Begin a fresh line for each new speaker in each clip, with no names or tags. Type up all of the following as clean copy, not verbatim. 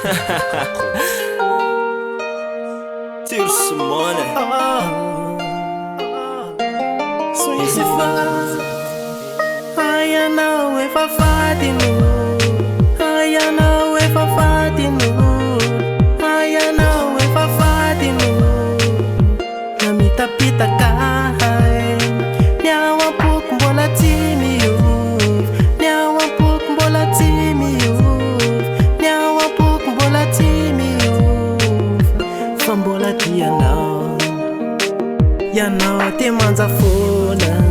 Tiro sy money.
Hay ianao efa fadino, hay ianao efa fadino, hay ianao efa fadino. Namitapitaka ahy, ny ao am-poko mbola tsy miova, ny ao am-poko mbola tsy miova, ny ao am-poko mbola tsy miova, fa mbola tia anao. Ianao te manja foana,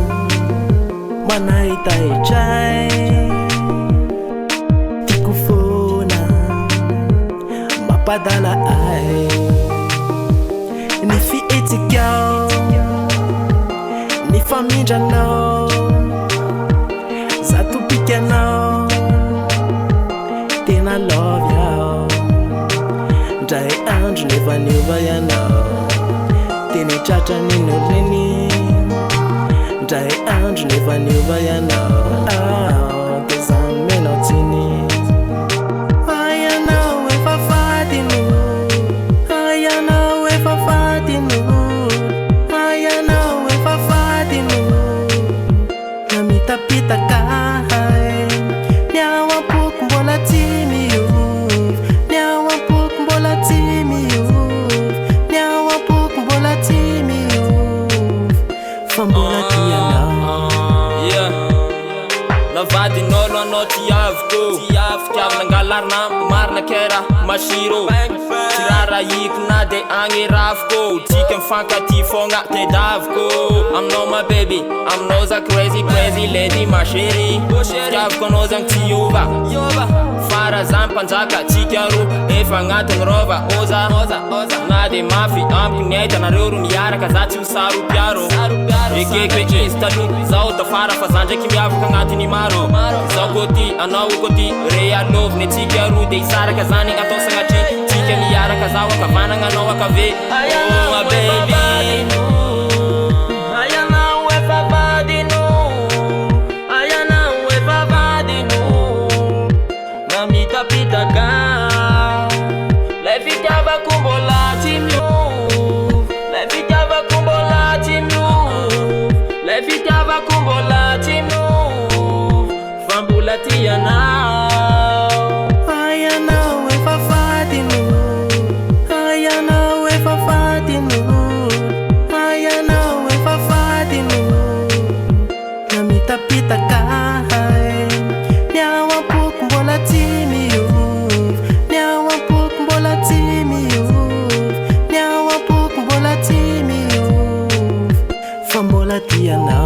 manahitahitra ahy, tiako foana, mampadala ahy. Ny fihetsikao, ny famindranao, za tompikanao, tena love aho. Ndray andro nefa niova ianao, teny tratrany olony. Ndray andro nefa niova ianao, de za nomenao tsiny. Hay ianao efa fadino, hay ianao efa fadino, hay ianao efa fadino. Namitapitaka ahy, ny ao am-poko mbola tsy miova, ny ao am-poko mbola tsy miova, ny ao am-poko mbola tsy miova, fa mbola tia anao.
Yeah. Navadin'olo anao tiaviko. Fitiavana angalarina marina kera masiro. Tsy raharahiko na de agny rafiko. Tsika mifankatia fogna tedaviko. Aminao my baby, aminao za crazy crazy lady ma chérie. Fitiavako anao zany tsy hiova. Fa raha za mpanjaka tsika roa efa agnatin'ny rôva oza. Na de mafy amiko ny aitanareo ro miaraka za tsy ho saro-piaro. Ekeko hoe izy taloha zaho tafara fa za ndraiky miavaka agnatin'ny maro. Zaho koa ty anao koa ty real love ny antsika roa de hisaraka zany atao sagnatria. Tsika miaraka zaho ankavanagna anao ankavia. Oh my baby.
Hay ianao efa vadino, hay ianao efa vadino. Namitapitaka, lay fitiavako mbola tsy miova, lay fitiavako mbola tsy miova, lay fitiavako mbola tsy miova, fa mbola tia anao. Hay ianao efa fadino, hay ianao efa fadino, hay ianao efa fadino. Namitapitaka ahy, ny ao am-poko mbola tsy miova, ny ao am-poko mbola tsy miova, ny ao am-poko mbola tsy miova, fa mbola tia anao.